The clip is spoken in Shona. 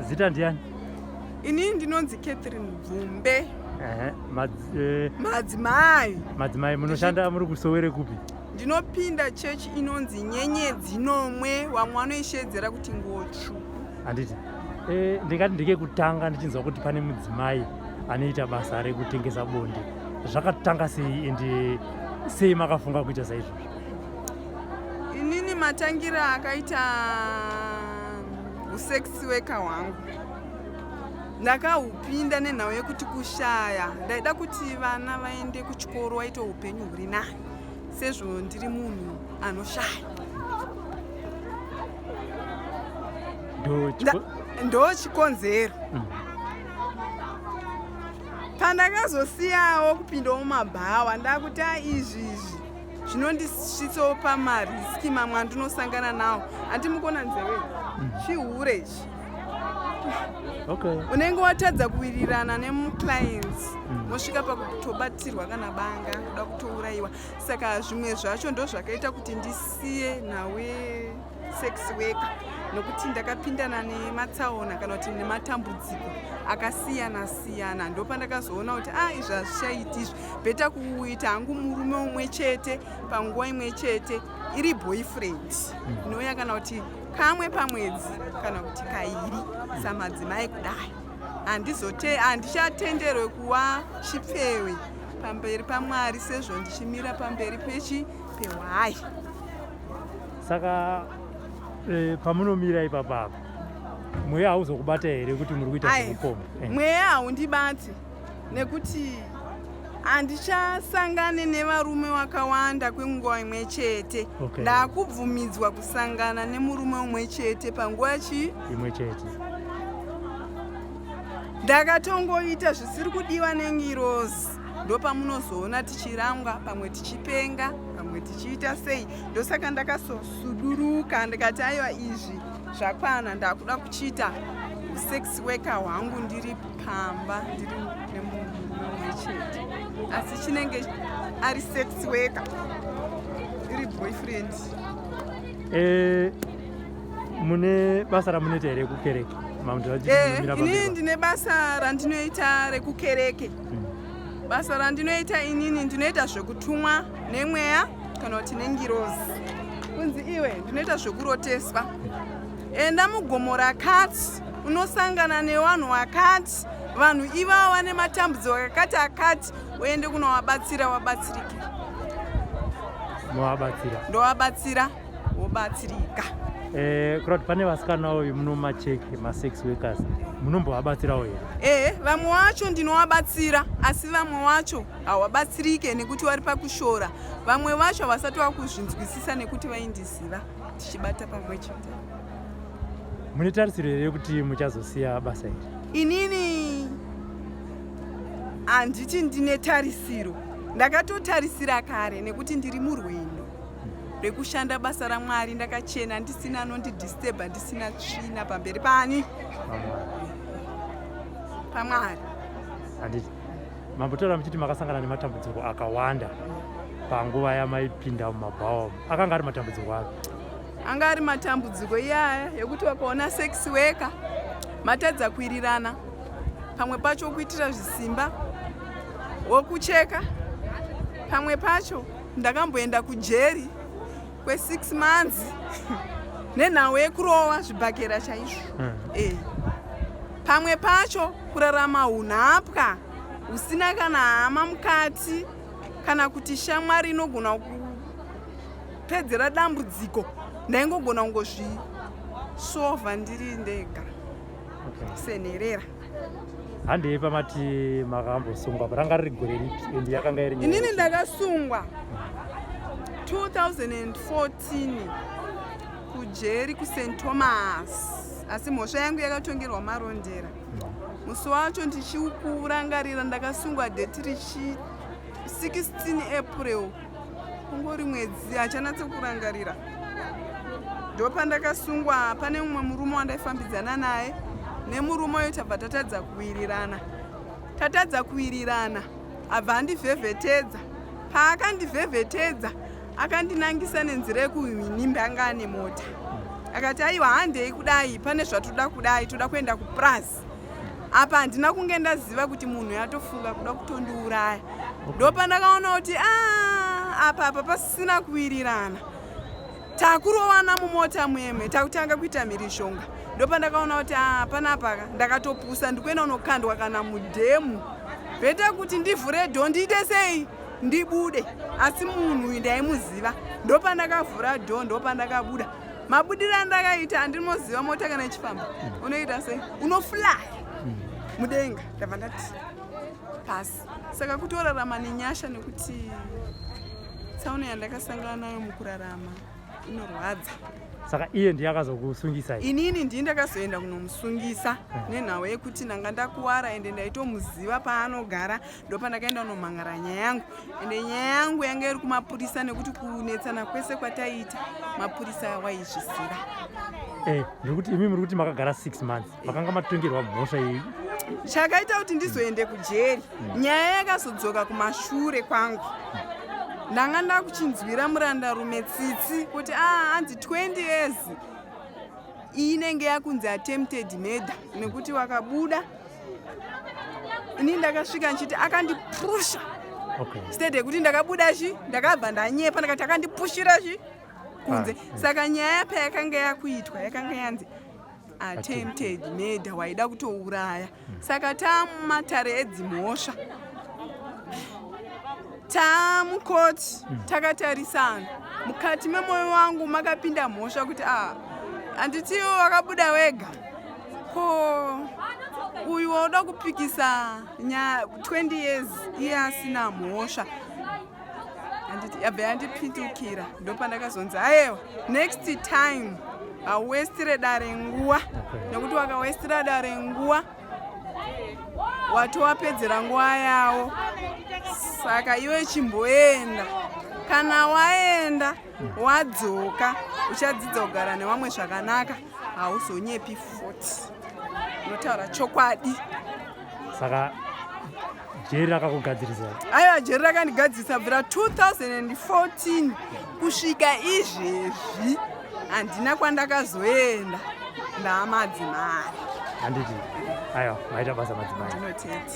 Zita ndiani? Inini ndinonzi Catherine Bvumbe. Eh, Madzimai. Madzimai, munoshanda muri kusowere kupi? Ndinopinda chechi inonzi Nyenyedzi Nomwe, vamwe vanoishedzera kuti Nguo Tsvuku. Handiti eh, ndingati ndekekutanga ndichinzwa kuti pane mudzimai anoita basa rekutengesa bonde. Zvakatanga sei ende sei makafunga kuita saizvozvo? Inini matangira akaita usex worker hwangu ndakahupinda nenhau yekuti kushaya, ndaida kuti vana vaende kuchikoro waite upenyu huri nani sezvo ndiri munhu anoshaya. Ndo chikonzero Pandakazosiyawo kupindawo mumabhawa ndakuti a izvi izvi zvinondisvitsawo pamariski mamwe andinosangana nawo. Handimukona nzeve chihure ichi. Unenge watadza kuwirirana nemuclients, mosvika pakutobatirwa kana banga kuda kutourayiwa. Saka zvimwe zvacho ndo zvakaita kuti ndisiye nhau yesex worker, nokuti ndakapindana nematsaona kana kuti nematambudziko akasiyana siyana. Ndopandakazoona kuti a izvi hazvichaiti izvi, better kuita hangu murume umwe chete panguva imwe chete iri boyfriend inouya kana kuti kamwe pamwedzi kana kuti kairi samadzimai kudai. Handichatenderwe kuva chipfewe pamberi paMwari sezvo ndichimira pamberi pechi pehwai. Saka pamunomira ipapa mweya hauzokubata here kuti muri kuita zvekupomba? Mweya haundibati nekuti handichasangane nevarume wakawanda kwenguva imwe chete. Ndakubvumidzwa kusangana nemurume umwe chete panguva chi imwe chete. Ndakatongoita zvisiri kudiwa nengirozi, ndopamunozoona tichirangwa, pamwe tichipenga, pamwe tichiita sei. Ndosaka ndakasosuduruka ndikati aiwa, izvi zvakwana, ndakuda kuchiita sex worker hwangu ndiri pamba ndiri nemurume umwe chete, asi chinenge ari sex worker iri boyfriend. Mune basa ramunoita here kukereke? Inini ndine basa randinoita rekukereke. Basa randinoita inini ndinoita zvekutumwa nemweya kana kuti nengirozi, kunzi iwe ndinoita zvekuroteswa, enda mugomo rakati unosangana nevanhu vakati, vanhu ivavo vane matambudziko akati akati, uende kunovabatsira wabatsirike. Movabatsira? Ndovabatsira, wobatsirika. Kurati pane vasikanawo vemuno macheke masex workers, munombovabatsirawo here? Ehe, vamwe wacho ndinovabatsira, asi vamwe wacho havabatsirike nekuti vari pakushora. Vamwe vacho havasati vakuzvinzwisisa nekuti vaindiziva tichibata pamwe chete. Mune tarisiro here yekuti muchazosiya basa iri? Inini handiti ndine tarisiro, ndakatotarisira kare nekuti ndiri murwendo rekushanda basa raMwari ndakachena, ndisina anondidisturba, ndisina tsvina pamberi pani paMwari. Handiti mambotaura muchiti makasangana nematambudziko akawanda panguva yamaipinda mumabhawa? Akanga ari matambudziko api? Anga ari matambudziko iyaya yekuti wakaona sex worker matadza kuwirirana, pamwe pacho kuitira zvisimba, wokucheka, pamwe pacho ndakamboenda kujeri kwe6 months nenhau yekurova zvibhakera chaizvo. Pamwe pacho kurarama unhapwa husina kana hama mukati kana kuti shamwari inogona kupedzera dambudziko, ndaingogona kungozvisovha ndiri ndega senherera. Handei pamati makambosungwa, ranga riri gore ripi and yakanga iri nyaya Inini yechii? Ndakasungwa 2014 kujeri kuSt Thomas, asi mhosva yangu yakatongerwa Marondera. Musi wacho ndichikurangarira, ndakasungwa date richi 16 April, kungori mwedzi hachanatse kurangarira. Ndopandakasungwa pane mumwe murume wandaifambidzana naye. Nemurume uyo tabva tatadza kuwirirana, abva andivhevhetedza. Paakandivhevhetedza akandinangisa nenzira yekuhwinimbi, anga ane mota. Akati, "Aiwa, handei kudai, pane zvatoda kudai, toda kuenda kupurazi." Apa handina kunge ndaziva kuti munhu yatofunga kuda kutondiuraya. Ndopandakaona kuti a apa pasisina kuwirirana, takurowana mumota muyemwe, takutanga kuita mhirizhonga. Ndopandakaona kuti a panapa ndakatopusa, ndikuenda unokandwa kana mudhemu. Better kuti ndivhure door, ndiite sei, ndibude. Asi munhu uyu ndaimuziva. Ndopandakavhura door, ndopandakabuda. Mabudiro andakaita, handinoziva mota kana ichifamba unoita sei, unoflya mudenga. Ndabva ndati pasi. Saka kutorarama nenyasha, nekuti tsaona yandakasangana nayo mukurarama inorwadza. Saka iye ndiye akazokusungisai? Inini ndii ndakazoenda kunomusungisa nenhau yekuti ndanga ndakuwara, ende ndaitomuziva paanogara. Ndopandakaenda kunomhangara nyaya yangu, ende nyaya yangu yanga iri kumapurisa, nekuti kunetsana kwese kwataiita, mapurisa waizviziva. Ndiri kuti imi muri kuti makagara 6 months, makanga matongerwa mhosva iyi? Chakaita kuti ndizoende kujeri, nyaya yakazodzoka kumashure kwangu. Ndanga ndakuchinzwira murandarume tsitsi kuti a hanzi 20 years inenge yakunzi attempted murder, nekuti wakabuda. Ini ndakasvika nchiti akandipusha. Instead yekuti ndakabuda chi, ndakabva ndanyepa, ndakati akandipushira chi kunze. Saka nyaya payakanga yakuitwa, yakanga yanzi attempted murder, waida kutouraya. Saka taamumatare edzimhosva, taamukoti, takatarisana. Mukati memwoyo wangu makapinda mhosva kuti a handitiwo wakabuda wega, ko uyu wauda kupikisa 20 years iye asina mhosva? Handiti yabva yandipindukira. Ndopandakazonzi, "Aiwa, next time hauwestire dare nguva, nekuti wakawestira dare nguva, watowapedzera nguva yawo. Saka iwe chimboenda, kana waenda wadzoka, uchadzidza kugara nevamwe zvakanaka, hauzonyepi futi, unotaura chokwadi." Saka jeri rakakugadzirisa? Aiwa, jeri rakandigadzirisa. Bvira 2014 kusvika izvezvi handina kwandakazoenda, ndaamadzimai. Handiti. Aiwa, maita basa, madzimai. Ndinoteti.